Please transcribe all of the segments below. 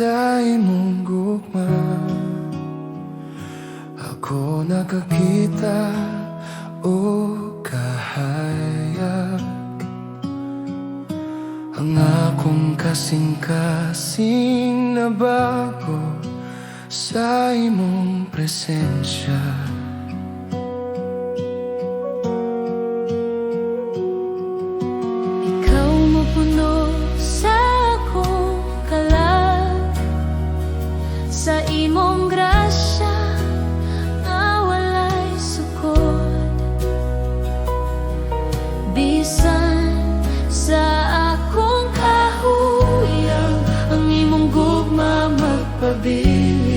Sa imong gugma ako nakakita og kahayag. Ang akong kasing-kasing nabago sa imong presensya. Ikaw mopuno sa akong kalag, sa imong grasya nga walay sukod. Bisan sa akong kahuyang, ang imong gugma magpabilin.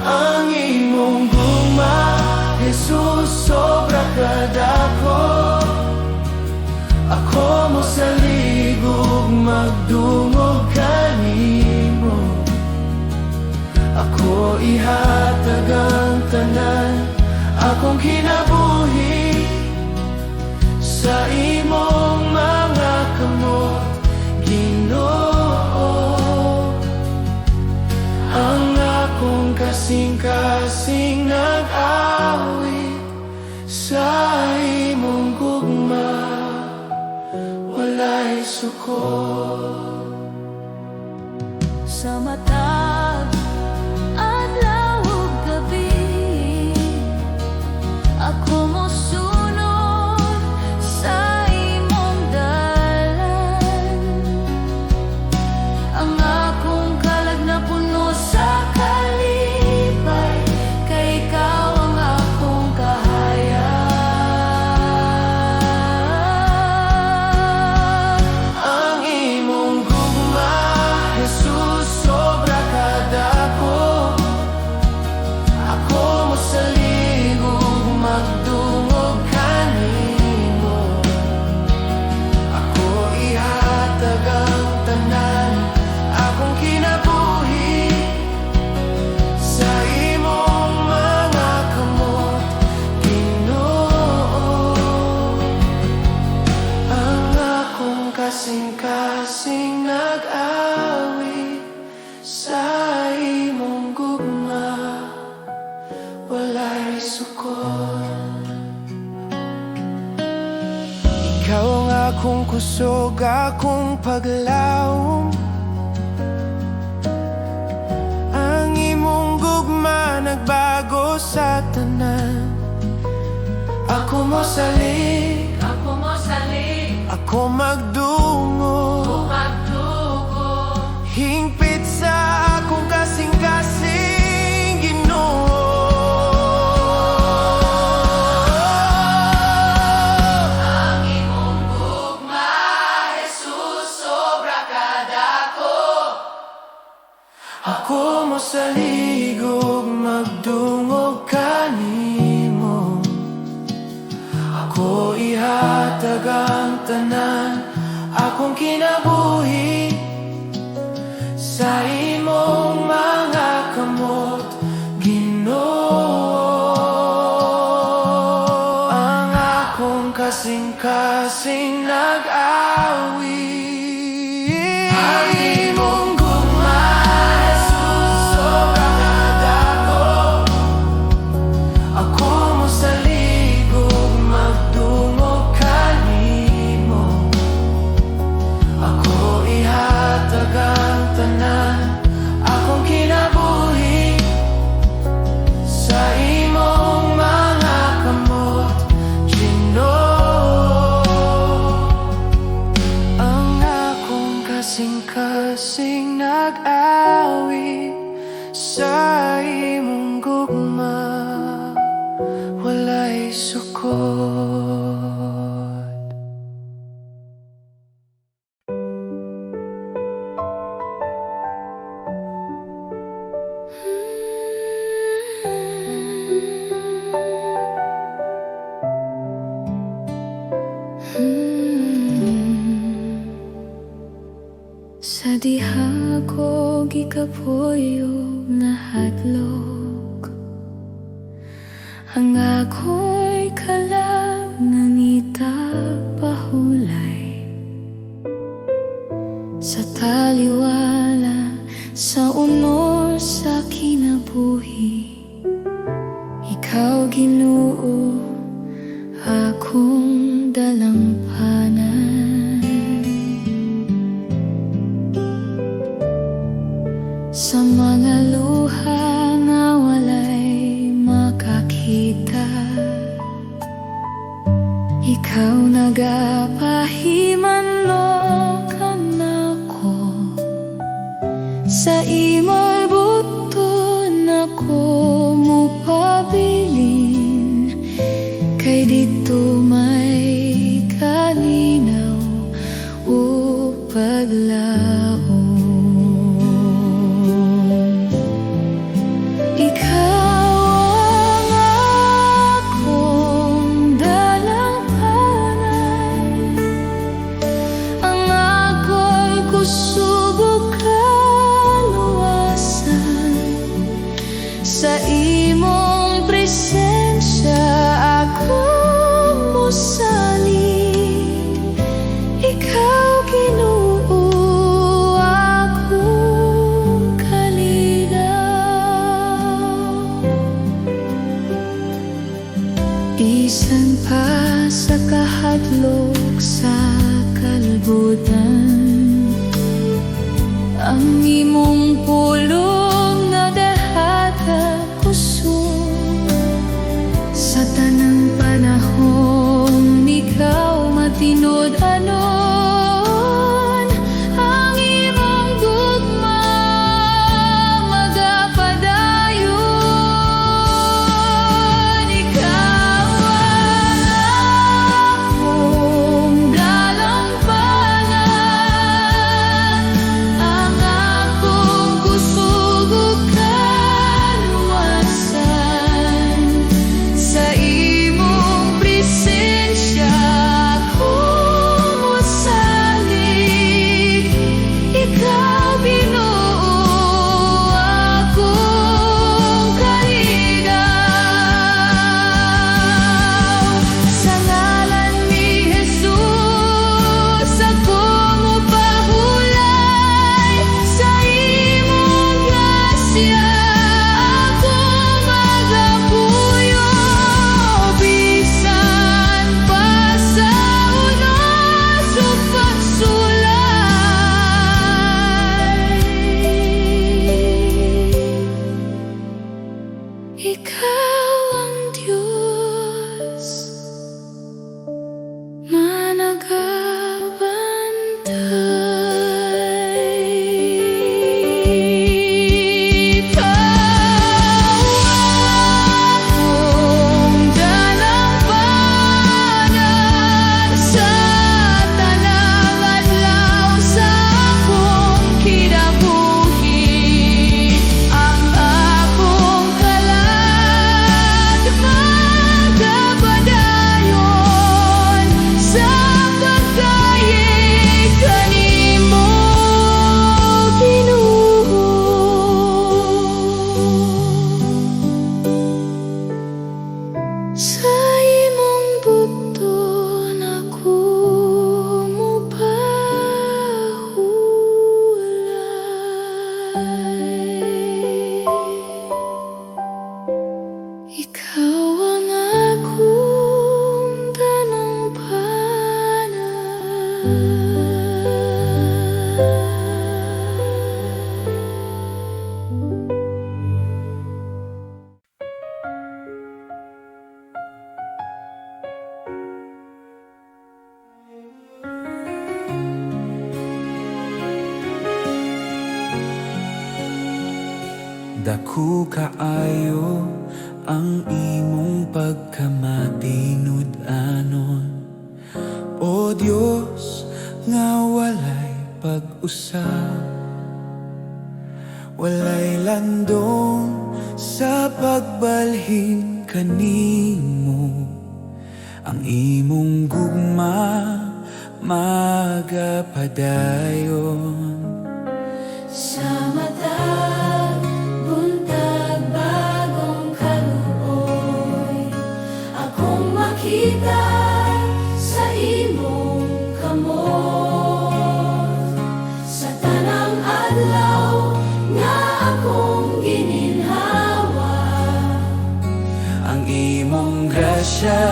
Ang imong gugma, Jesus, sobra kadako. Ako mosalig ug magdungog kanimo. Ako ihatag ang tanan, akong kinabuhi, sa imong mga kamot, Ginoo. Ang akong kasing-kasing nag-awit sa imong gugma, walay sukod. Sa matag adlaw ug gabi, ako mosunod sa imong dalan. Ang akong kalag napuno sa kalipay, kay ikaw ang akong kahayag. Ang imong gugma, Jesus, sobra kadako. Ako mosalig ug magdungog kanimo. Ako ihatag ang tanan, akong kinabuhi, sa imong mga kamot, Ginoo. Ang akong kasing-kasing nag-awit sa imong gugma, walay sukod. Ikaw ang akong kusog, akong paglawom. Ang imong gugma nagbago sa tanan. Ako mosalig, Ako mosalig, ako magdungog, magdungog, hingpit sa akong kasing-kasing, Ginoo. Ang imong gugma, Jesus, sobra kadako. Ako mosalig ug magdungog kanimo. Ako ihatag ang tanan, akong kinabuhi, sa imong mga kamot, Ginoo. Ang akong kasing-kasing nag-awit. Ang imong gugma, Jesus, sobra kadako. Ako mosalig ug magdungog kanimo. Ako ihatag ang tanan, akong kinabuhi, sa imong mga kamot, Ginoo. Ang akong kasing-kasing nag-awit sa imong gugma, walay sukod. Sa diha ko gikapoy ug nahadlok, ang ako'y kalag nangita pahulay. Akong dalampanan. Sa mga luha nga walay makakita, ikaw nagapahimanlok nako. Sa imong buoton ako mupabilin, kay didto may kalinaw ug paglaom. Ikaw ang akong dalampanan, ang akong kusog ug kaluwasan. Sa imong presensya ako mosalig. Ikaw, Ginoo, akong kalinaw. Bisan pa sa kahadlok sa kalibutan, ang imong pulong nagahatag kusog. Sa tanang panahon, ikaw matinud-anon. Ang imong gugma magapadayon. Ikaw ang akong dalampanan, ang akong kusog ug kaluwasan. Sa imong presensya ako mosalig. Ikaw, Ginoo, akong kalinaw. Sa ngalan ni Jesus ako mopahulay. Sa imong grasya ako magapuyo. Bisan pa sa unos ug pagsulay, ikaw ang Diyos managabantay. Ikaw akong dalampanan sa tanang adlaw sa akong kinabuhi. Ang akong kalag magapadayon sa pagdaig kanimo, Ginoo. Sa imong buoton ako mopahulay. Ikaw ang akong dalampanan. Dako kaayo ang imong pagkamatinud-anon, O Dios nga walay pag-usab. Walay landong sa pagbalhin kanimo. Ang imong gugma magapadayon. Sa matag buntag, bagong kaluoy akong makita sa imong kamot. Sa tanang adlaw nga akong gininhawa, Ang imong grasya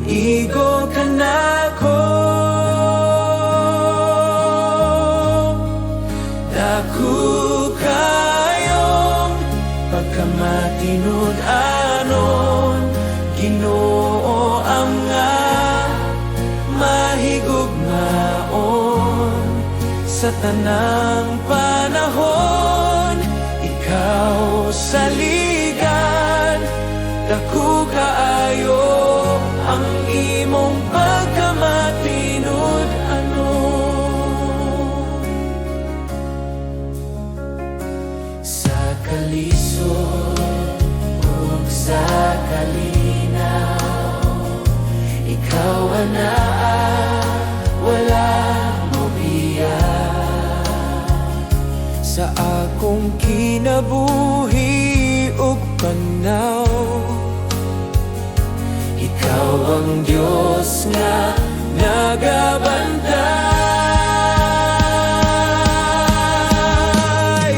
igo. Kanako. Dako kayong pagkamatinud-anon, Ginoo, ang nga mahigugmaon. Sa tanang panahon, ikaw saligan. Dako kaayo ang imong pagkamatinud-anon. Sa kalisod ug sa kalinaw, ikaw anaa, wala mo biya. Sa akong kinabuhi ug panaw, ikaw ang Diyos nga nagabantay.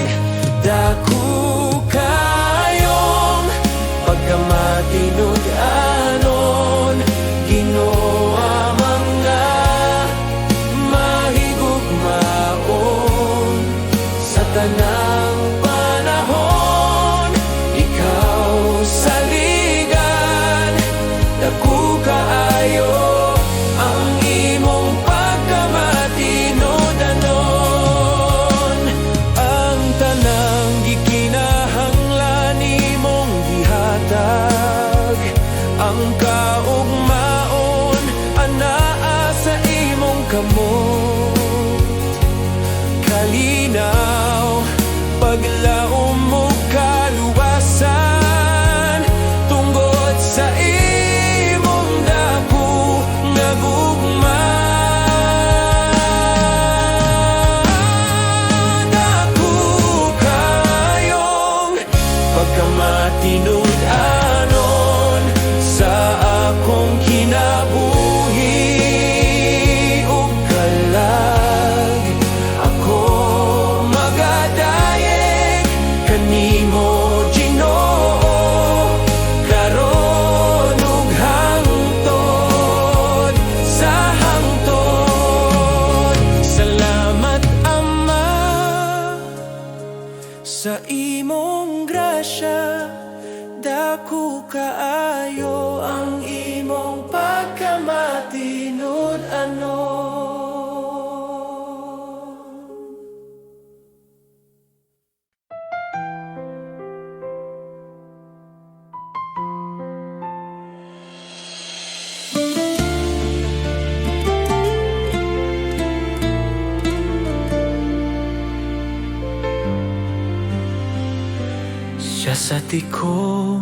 Dako kayong pagkamatinud-anon, Ginoo, mga mahigugmaon. Sa tanang panahon, ikaw saligan. Dako kaayo ang imong pagkamatinud-anon. Ang tanang gikinahanglan imong gihatag. Ang kaugmaon anaa sa imong kamot. Kalinaw, paglaom mo, kaluwasan, tungod sa imong dako nga gugma. Dako kayong pagkamatinud-anon sa akong kinabuhi ug kalag. Ako magadayeg kanimo, Ginoo, karon ug hangtod sa hangtod. Salamat, Ama, sa imong grasya. Dako kaayo ang imong pagkamatinud-anon. Siya sa tiko,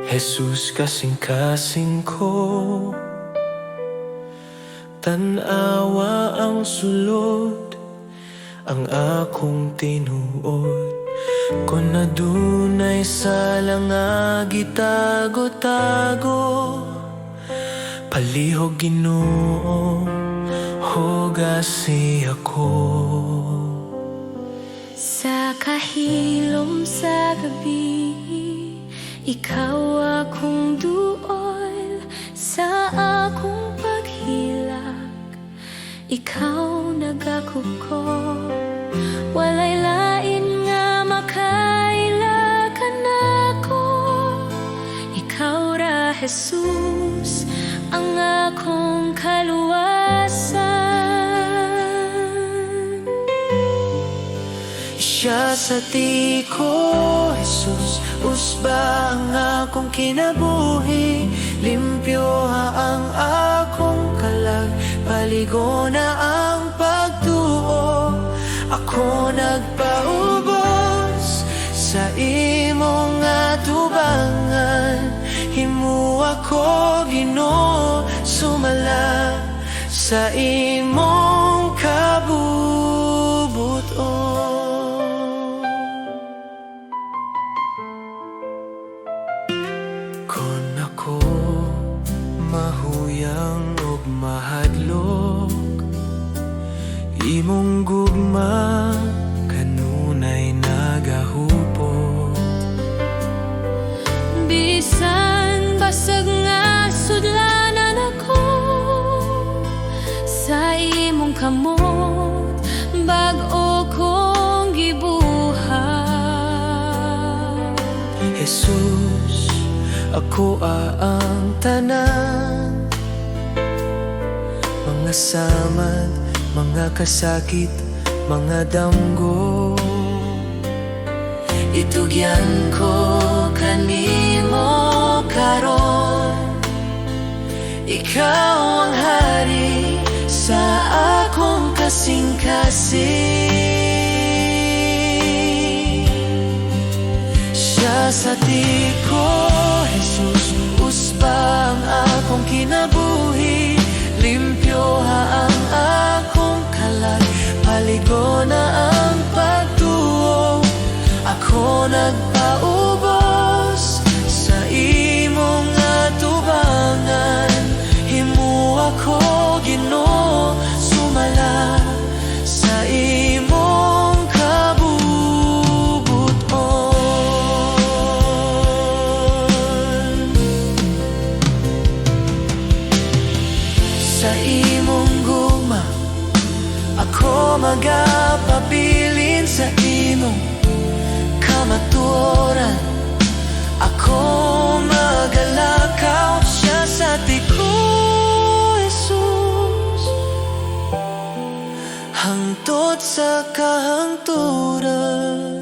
Jesus, kasing-kasing ko. Tan-awa ang sulod, ang akong tinuod. Kung adunay sala nga gitago-tago, palihog, Ginoo, hugasi ako. Sa kahilom sa gabi, ikaw akong duol. Sa akong paghilak, ikaw nagakupkop. Walay lain nga makaila kanako. Ikaw ra, Jesus, ang akong kaluwasan. Siya sa tiko, Jesus, usba ang akong kinabuhi. Limpyo ha ang akong kalag, paligo na ang pagtuo. Ako nagpaubos sa imong atubangan. Himua ko, Ginoo, sumala sa imong kabubuton. Kon ako mahuyang ug mahadlok, imong gugma kanunay nagahupok. Bisan basag nga sudlanan ako, Kamot bag-o kong gibuhat. Jesus, ako ang tanan, mga samad, mga kasakit, mga damgo. Itugyan ko kanimo karon. Ikaw ang hari sa akong kasing-kasing. Siya sa ko, Jesus, usba ang akong kinabuhi. Limpyo ha ang akong kalag, paligo na ang pagtuo. Ako nagpaubos sa imong atubangan. Himua ko, Ginoo, sumala sa imong kabubut-on. Sa imong gugma ako magapabilin, sa imong kamatuoran ako magalakaw. Siya sa ko, Jesus, hangtod sa kahangturan.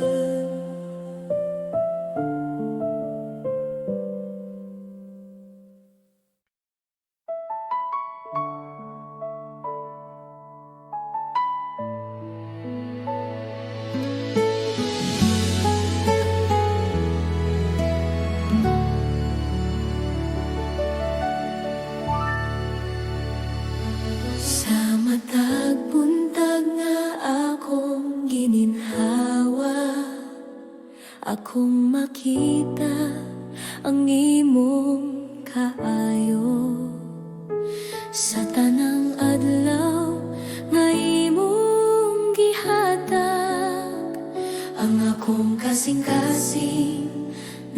Sa matag buntag nga akong gininhawa, akong makita ang imong kaayo. Sa tanang adlaw nga imong gihatag, ang akong kasing-kasing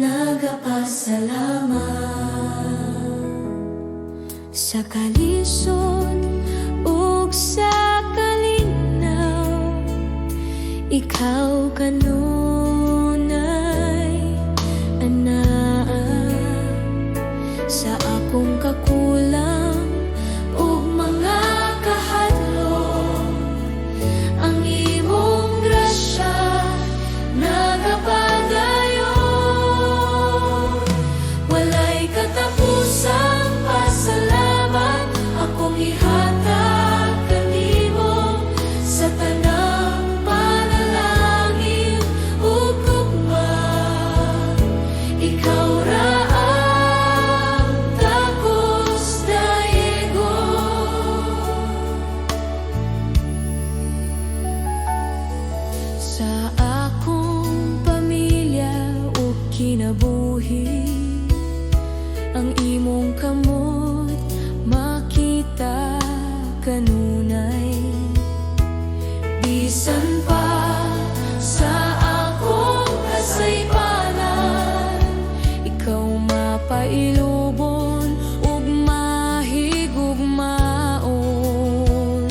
nagapasalamat. Sa kalisod ug sa kalinaw, ikaw kanunay anaa. Sa akong kakulang ug mga kahadlok, ang imong grasya nagapadayon. Walay katapusang pasalamat akong ihatag kanimo sa tanang panalangin ug gugma. Ikaw ra ang takos dayegon. Sa akong pamilya ug kinabuhi, ang imong kamot makita kanunay. Bisan pa sa akong kasaypanan, ikaw mapailubon ug mahigugmaon.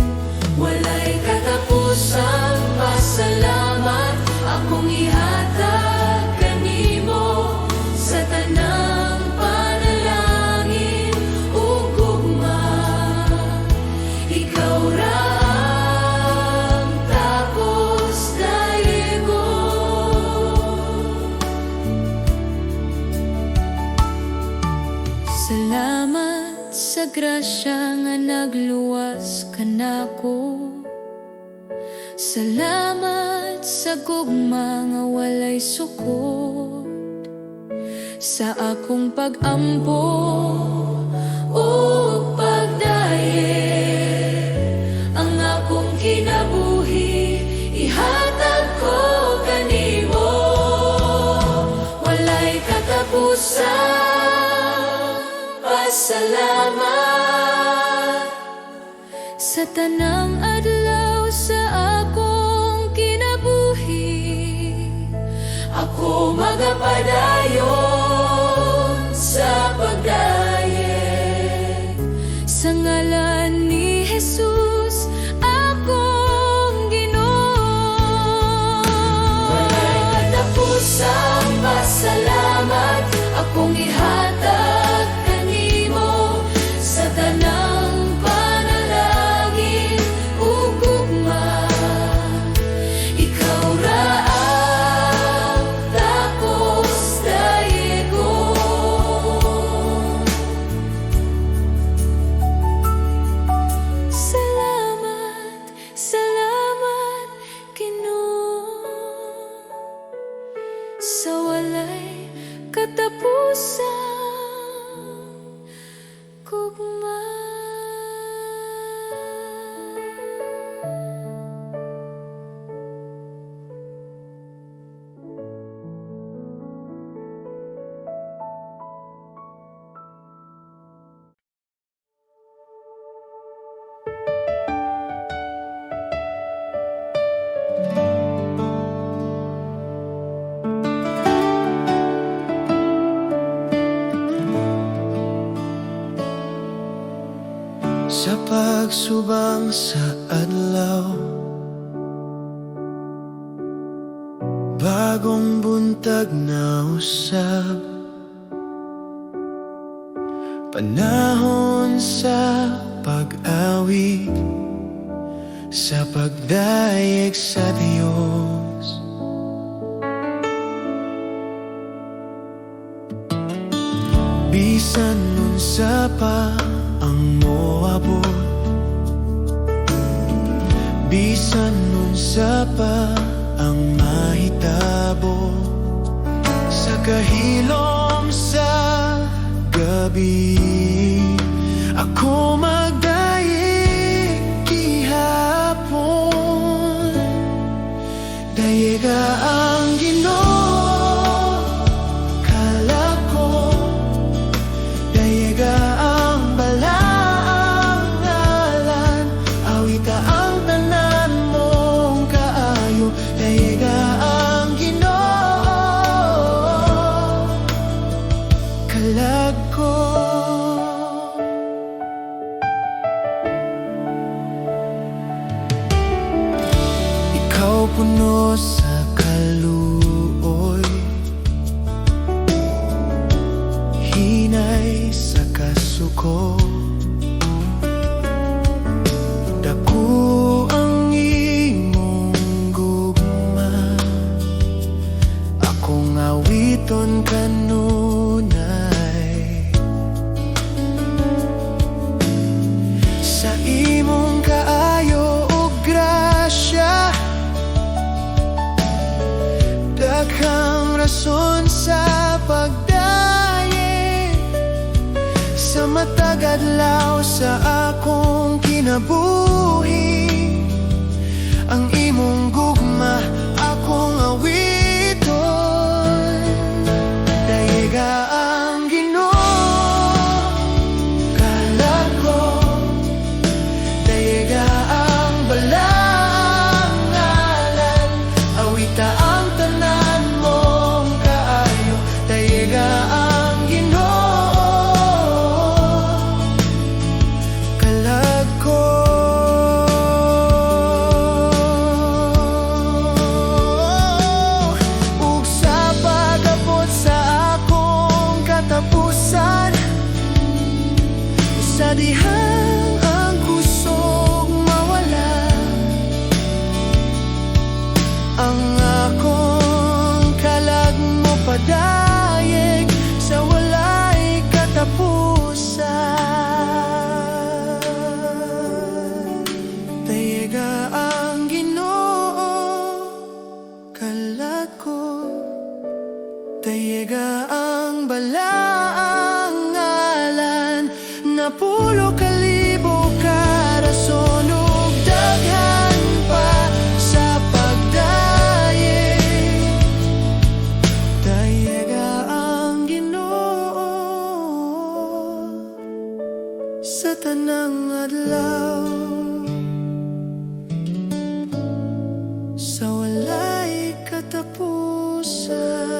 Walay katapusang pasalamat akong ihatag kanimo sa tanang panalangin ug gugma. Ikaw ra ang takos dayegon. Salamat sa grasya nga nagluwas kanako. Salamat sa gugma nga walay sukod. Sa akong pag-ampo ug pagdayon, ang akong kinabuhi ihatag ko kanimo. Walay katapusang pasalamat sa tanang adlaw sa akong kinabuhi. Ako magapadayon sa pagdayon. Sa ngalan ni Jesus. Sa pagsubang sa adlaw, bagong buntag na usab, panahon sa pag-awit, sa pagdayeg sa Diyos. Bisan unsa pa ang moabot, bisan unsa pa ang mahitabo, sa kahilom sa gabi, ako magdayeg gihapon. Dayega ang Ginoo, kalag ko. Dayega ang balaang ngalan. Awita ang tanan mong kaayo. Dayega ang Ginoo, kalag ko. Ikaw puno sa kaluoy, hinay sa kasuko. Dako ang imong gugma, akong awiton kanunay. Sa imong kaayo ug grasya, daghang rason sa pagdayeg. Sa matag adlaw sa akong kinabuhi, ang imong gugma akong awiton. Dayega ang Ginoo, kalag ko. Dayega ang balaang ngalan. Awita ang tanan mong kaayo. Dayega ang Ginoo, kalag ko. Ug sa pag-abot sa akong katapusan, sa dihang ang kusog mawala, ang akong kalag mopadayeg sa walay katapusan. Dayega ang Ginoo, kalag ko. Dayega ang balaang ngalan. Napulo kalibo ka rason ug daghan pa sa pagdayeg. Dayega ang Ginoo sa tanang adlaw, sa walay katapusan.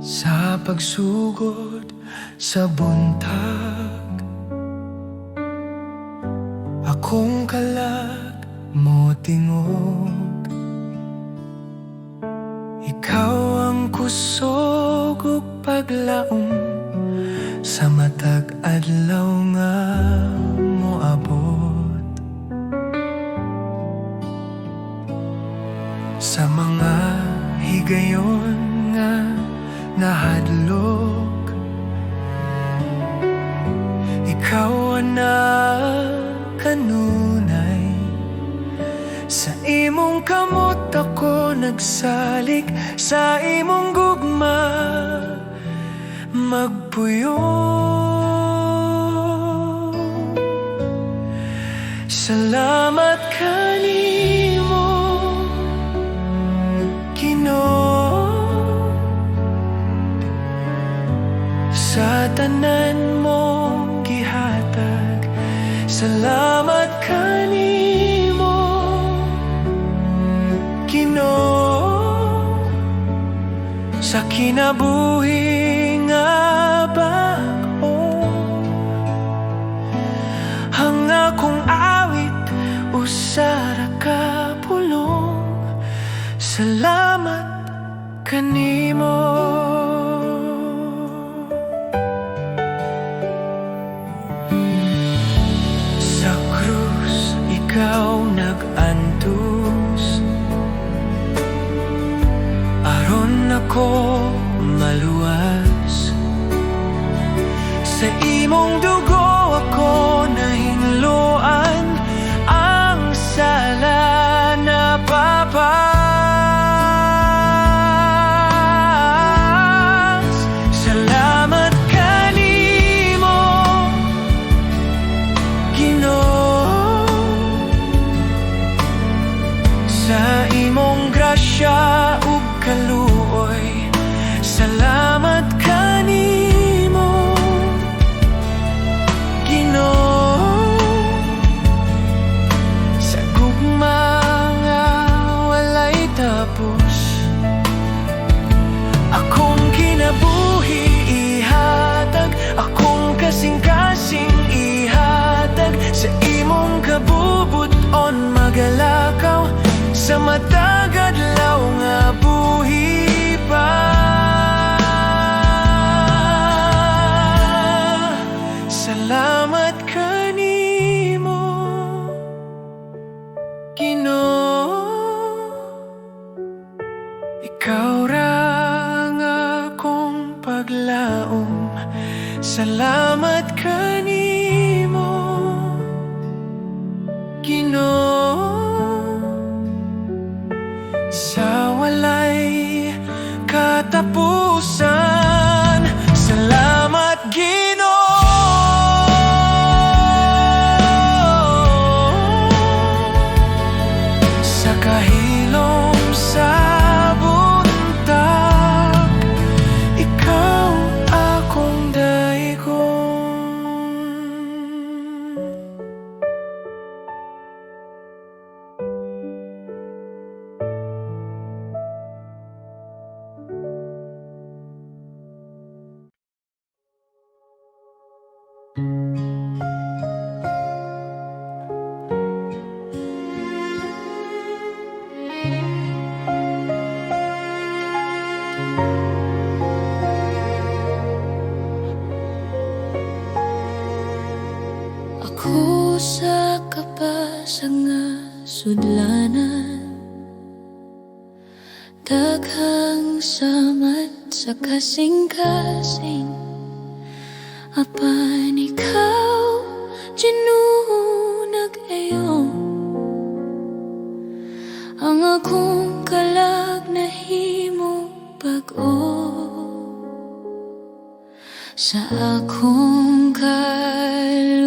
Sa pagsugod sa buntag, akong kalag motingog. Ikaw ang kusog ug paglaom sa matag adlaw nga moabot. Sa mga higayon nga nahadlok, ikaw na kanunay. Sa imong kamot ako nagsalig, sa imong gugma magpuyo. Salamat kanimo, Ginoo, sa tanan mong gihatag. Salamat kanimo, Ginoo, sa kinabuhi nga bag-o. Ang akong awit usa ra ka pulong: salamat kanimo. Sa krus ikaw nag-antos aron ako maluwas. Sa imong dugo ako nahinloan. Ang sala napapas. Salamat kanimo, Ginoo, sa imong grasya ug kaluoy. Salamat kanimo, Ginoo, sa gugma nga walay tapos. Akong kinabuhi ihatag, akong kasing-kasing ihatag. Sa imong kabubut-on magalakaw sa matag adlaw nga buhi pa. Salamat kanimo, Ginoo. Ikaw ra ang akong paglaom. Salamat kanimo, Ginoo, sa walay katapusan. Salamat, Ginoo, sa kahilom sa buntag, ikaw akong daigon. Ako sa kapasag nga sudlanan, daghang samad sa kasing-kasing, apan ikaw, Ginoo, nag-ayo. Ang akong kalag nahimo bag-o. Sa akong kaluyahan,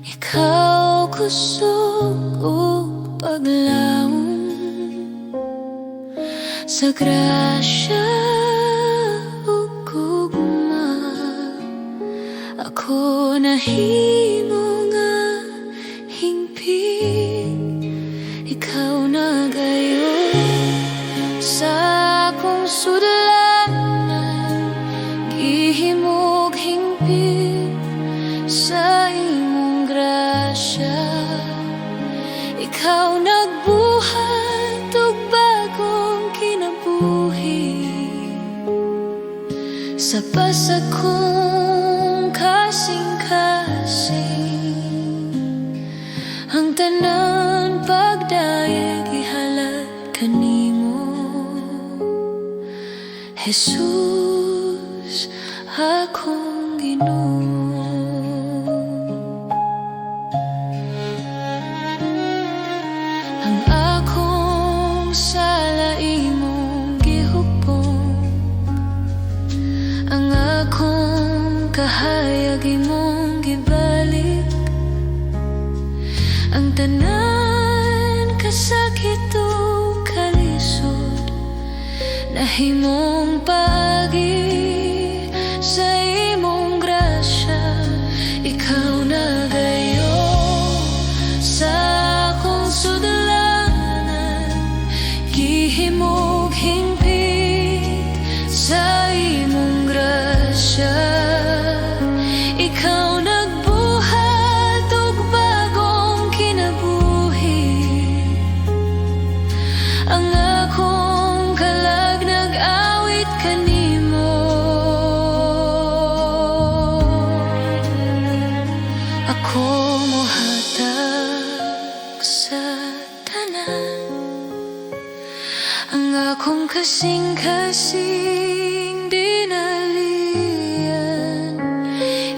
ikaw kusog ug paglaom. Sa grasya ug gugma, ako nahimo nga hingpit. Ikaw nagayo sa akong sudlanan, gihimog hingpit sa imong grasya. Ikaw nagbuhat og bagong kinabuhi sa pasag kong kasing-kasing. Ang tanan pagdayeg ihalad kanimo, Jesus, akong Ginoo. Ang akong sala imong gihupong, ang akong kahayag imong gibalik. Ang tanan kasakit ug kalisod nahimong paagi. Kasing-kasing dinalian.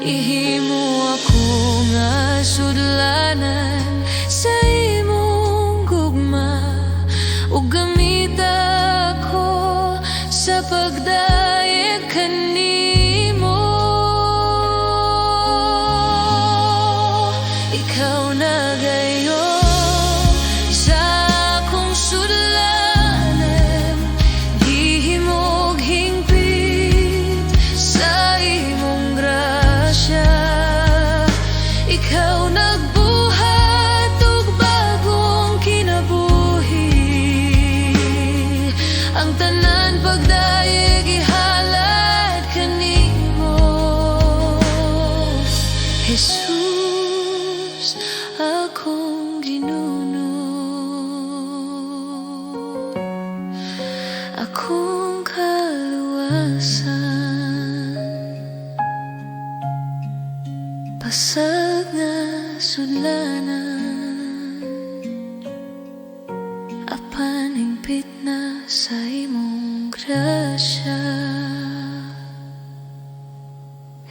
Ihimo ako nga sudlanan sa imong gugma ug gamita ako sa pagdayeg kanimo. Ikaw nagayon sa akong sudlanan, gihimog hingpit sa imong grasya. Ikaw nagbuhat og bagong kinabuhi. Ang tanan pagdayeg ihalad kanimo, Jesus, akong Ginoo, akong kaluwasan. Pasag nga sudlanan, apan hingpit na sa imong grasya,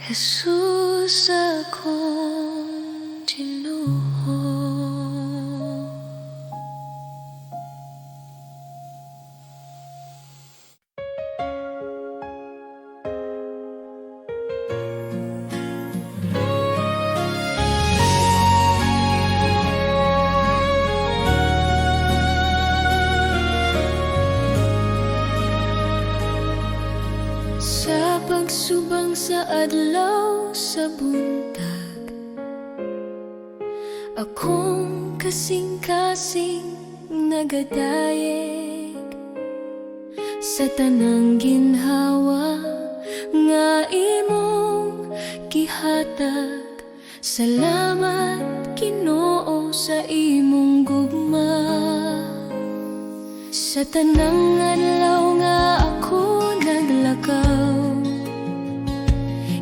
Jesus, akong Ginoo. Sa pagsubang sa adlaw sa buntag, akong kasing-kasing nagadayeg sa tanang ginhawa nga imong gihatag. Salamat, Ginoo, sa imong gugma. Sa tanang adlaw nga ako naglakaw,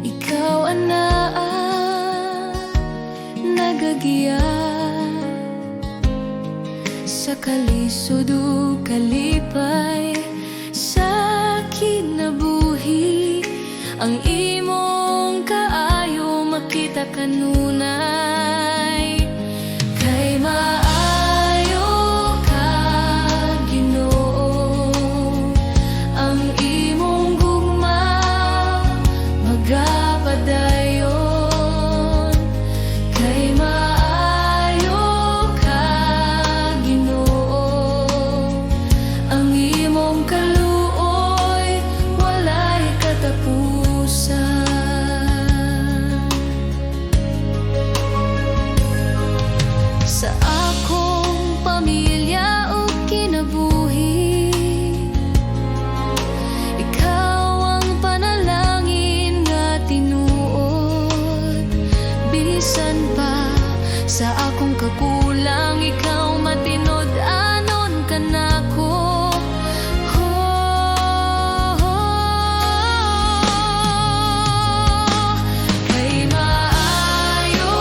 ikaw anaa nagagiya sa kalisod ug kalipay sa kinabuhi. Ang imong kaayo makita kanunay, kay maayo ka, Ginoo. Ang imong gugma magapadayon. Kay maayo ka, Ginoo. Ang imong kaluoy walay katapusan. Sa akong pamilya ug kinabuhi, ikaw ang panalangin nga tinuod. Bisan pa sa akong kakulang, ikaw matinud-anon kanako. Oh. Kay maayo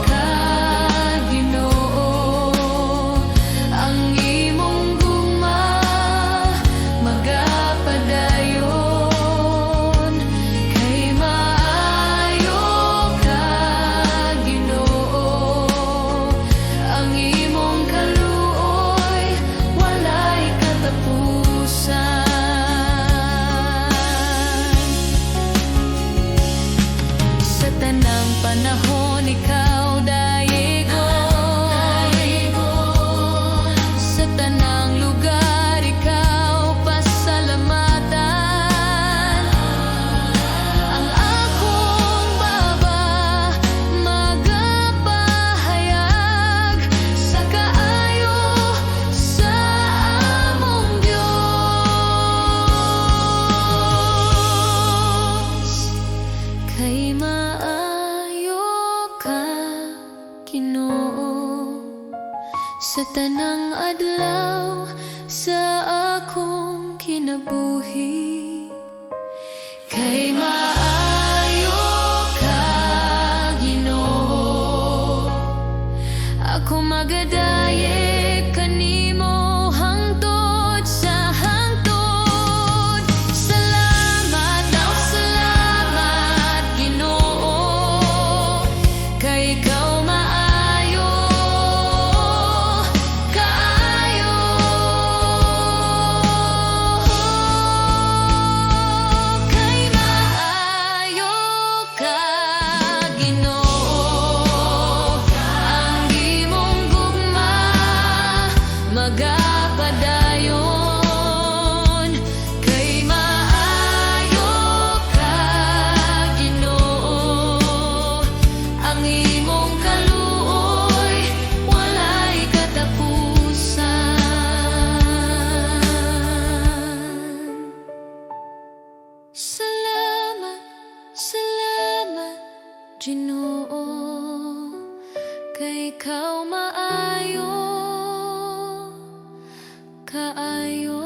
ka, Ginoo. Ang imong gugma magapadayon. Kay maayo ka, Ginoo. Ang imong kaluoy walay katapusan. Sa tanang panahon, ikaw dayegon. Sa tanang lugar, ikaw pasalamatan. Ang akong baba magapahayag sa kaayo sa among Diyos. Kay maayo ka, Ginoo, sa tanang adlaw sa akong kinabuhi. Kay maayo ka, Ginoo. Ako magadayeg kanimo hangtod sa hangtod. Salamat, salamat, Ginoo, kay ikaw maayo kaayo.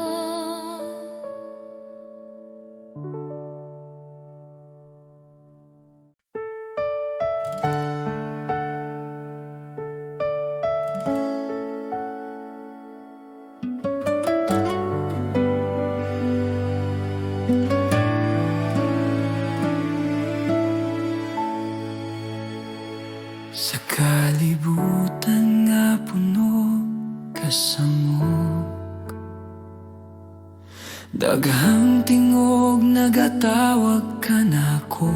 Sa kalibutan nga puno kasamok, daghang tingog nagatawag kanako.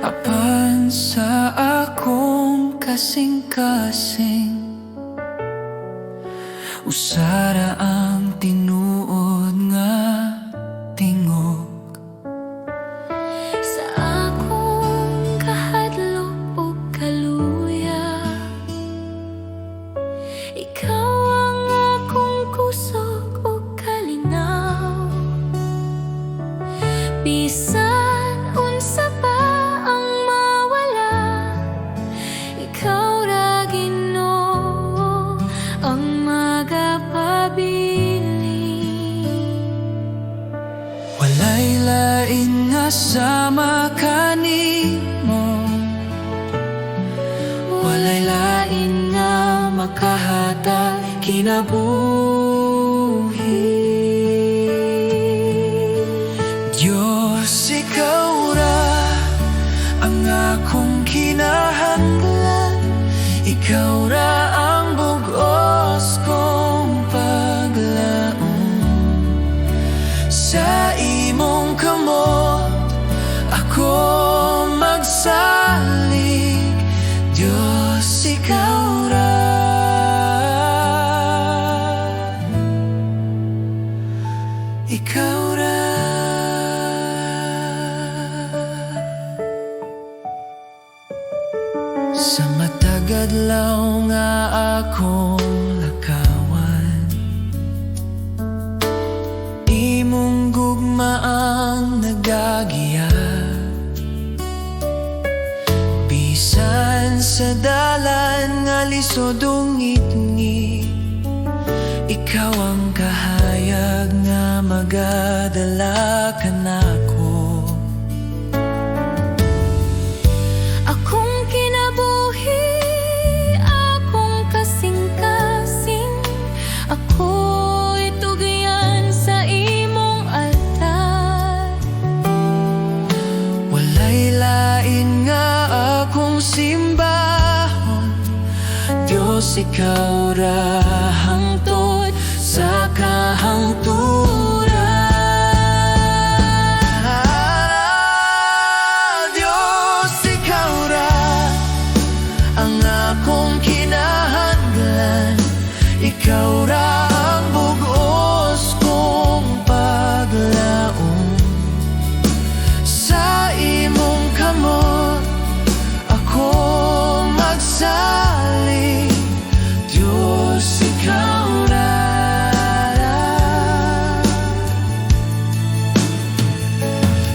Apan sa akong kasing-kasing, usa ra ang tinuod nga tingog. Sa akong kahadlok ug kaluya, ikaw ang akong kusog ug kalinaw. Bisan unsa pa ang mawala, ikaw ra, Ginoo, ang magapabilin. Walay lain nga sama kanimo, walay lain nga makahatag kinabuhi. Diyos, ikaw ra ang akong kinahanglan. Ikaw ra ang bugos kong paglaom. Sa imong kamot ako magsalig. Diyos, ikaw ra. Ikaw ra. Sa matag adlaw nga akong lakawan, imong gugma ang nagagiya. Bisan sa dalan nga lisod ug ngitngit, ikaw ang kahayag nga magadala kanako. Akong kinabuhi, akong kasing-kasing, ako'y tugyan sa imong altar. Walay lain nga akong simbahon. Diyos, ikaw ra hangtod sa kahangturan. Diyos, ikaw ra ang akong kinahanglan. Ikaw ra ang bugos kong paglaom. Sa imong kamot ako magsalig. Diyos, ikaw ra.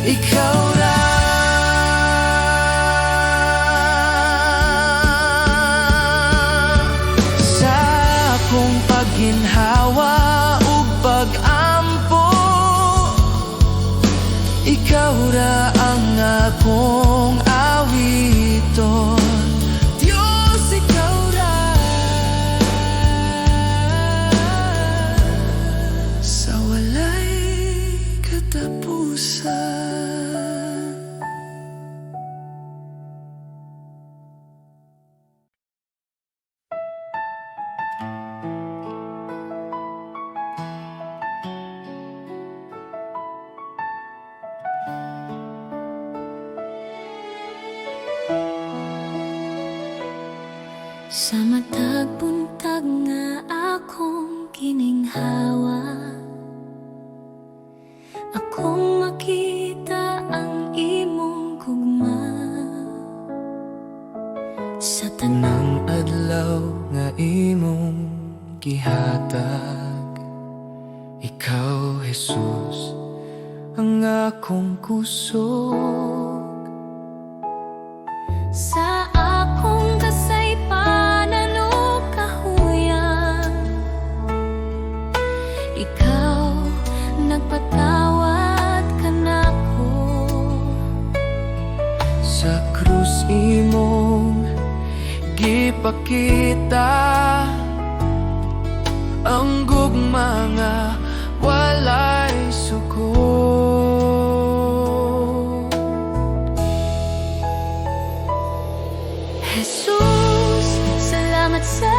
Ikaw ra. Sa akong pagginhawa ug pag-ampo, ikaw ra ang akong awiton. Diyos, ikaw ra. Sa walay katapusan. Sa matag buntag nga akong gininhawa, akong makita ang imong gugma. Sa tanang Tanang adlaw nga imong gihatag, ikaw, Jesus, ang akong kusog. Sa akong kasaypanan ug kahuyang, ikaw nagpatawad kanako. Sa krus imong gipakita ang gugma nga walay sukod. Jesus, salamat sa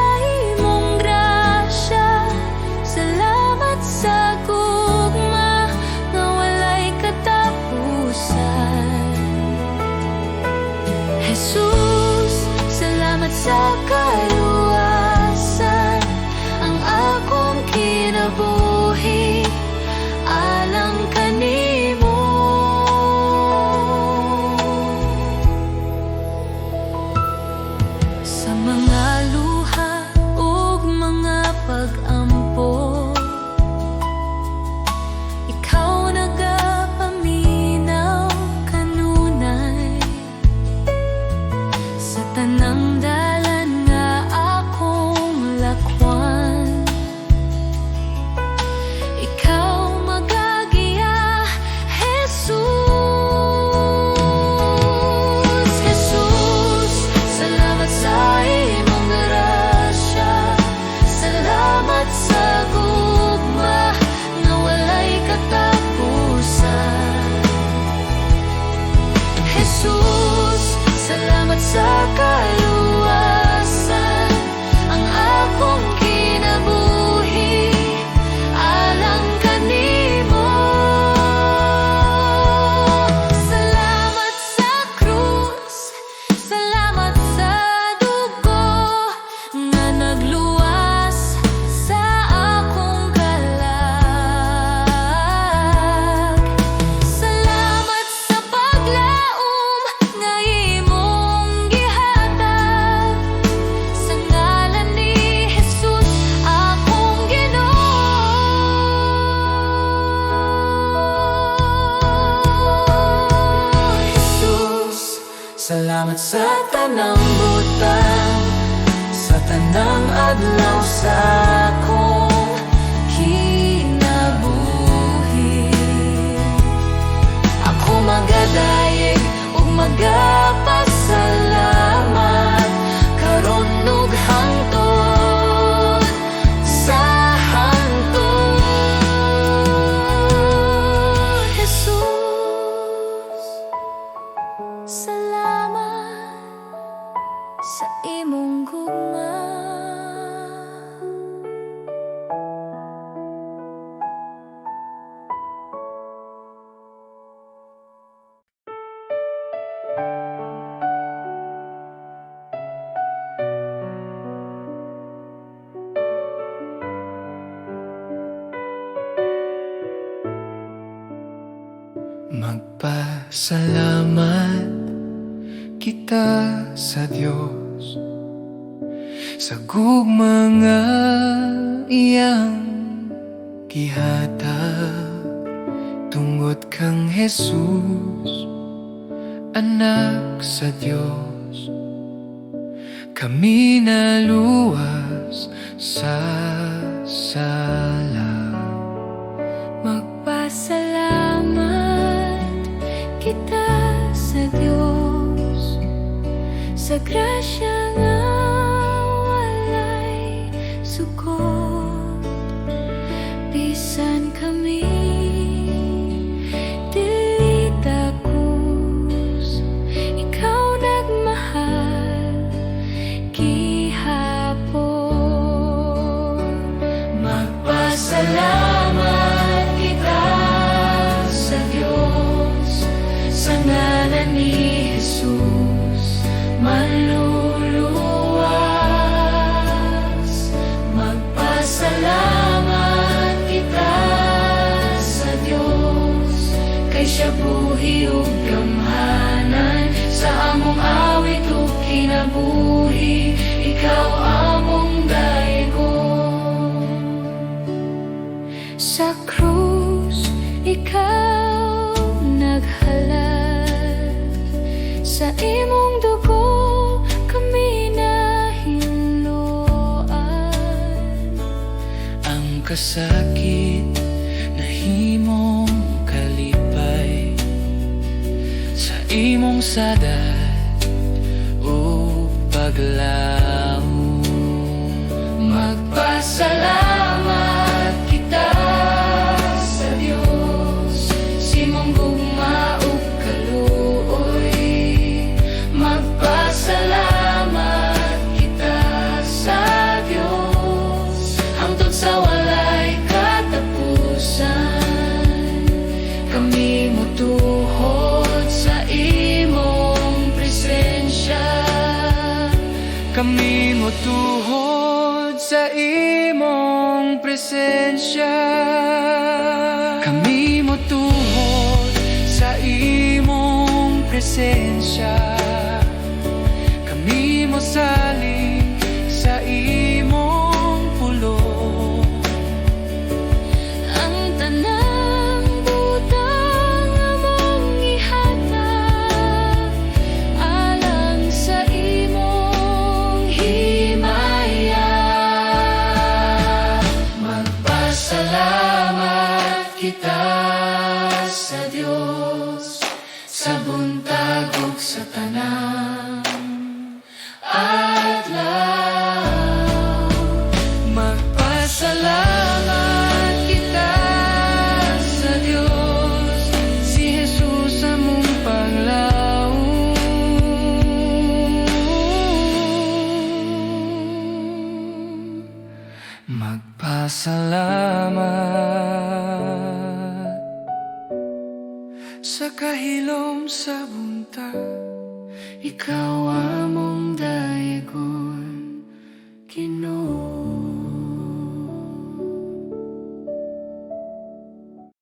imong grasya. Salamat sa gugma nga walay katapusan. Jesus, salamat sa kaluwasan. Ang akong kinabuhi alang kanimo. Sa mga luha ug mga pag-ampo, ikaw nagapaminaw kanunay. Sa tanang dalan nga akong lakwan, ikaw magagiya, Jesus. Jesus, salamat sa imong grasya. Salamat sa gugma nga walay katapusan. Jesus, salamat sa kaluwasan. Ang akong kinabuhi alang kanimo. Salamat sa krus, salamat sa dugo nga nagluwas sa akong kalag. Salamat sa paglaom nga imong gihatag. Sa ngalan ni Jesus, akong Ginoo. Jesus, salamat sa tanang butang, sa tanang adlaw sa akong kinabuhi. Ako magadayeg ug magapasalamat karon ug hangtod sa hangtod. Jesus, salamat sa imong gugma. Magpasalamat kita sa Dios sa gugma nga iyang gihatag tungod kang Jesus, anak sa Dios, kami naluwas sa sala. Magpasalamat kita sa Diyos sa grasya nga walay sukod. Bisan kami dili takos, ikaw nagmahal gihapon. Magpasalamat kita sa Diyos sa ngalan ni Jesus manluluwas. Magpasalamat kita sa Diyos kay siya buhi ug gamhanan. Sa among awit ug kinabuhi, ikaw among daygon. Sa krus Ikaw naghalad. Sa imong dugo kami nahinloan. Ang kasakit nahimong kalipay sa imong sadat ug paglaom. Magpasalamat kita sa Dios, sa imong gugma ug kaluoy. Magpasalamat kita sa Dios hangtod sa walay katapusan. Kami motuhod sa imong presensya. Kami motuhod sa imong presensya. Kami motuhod sa imong presensya. Kami mosalig sa imong pulong. Ang tanang butang among ihatag alang sa imong himaya. Magpasalamat kita sa Dios sa buntag ug sa tanang adlaw. Magpasalamat kita sa Dios, si Jesus among paglaom. Magpasalamat sa kahilom sa buntag. Ikaw among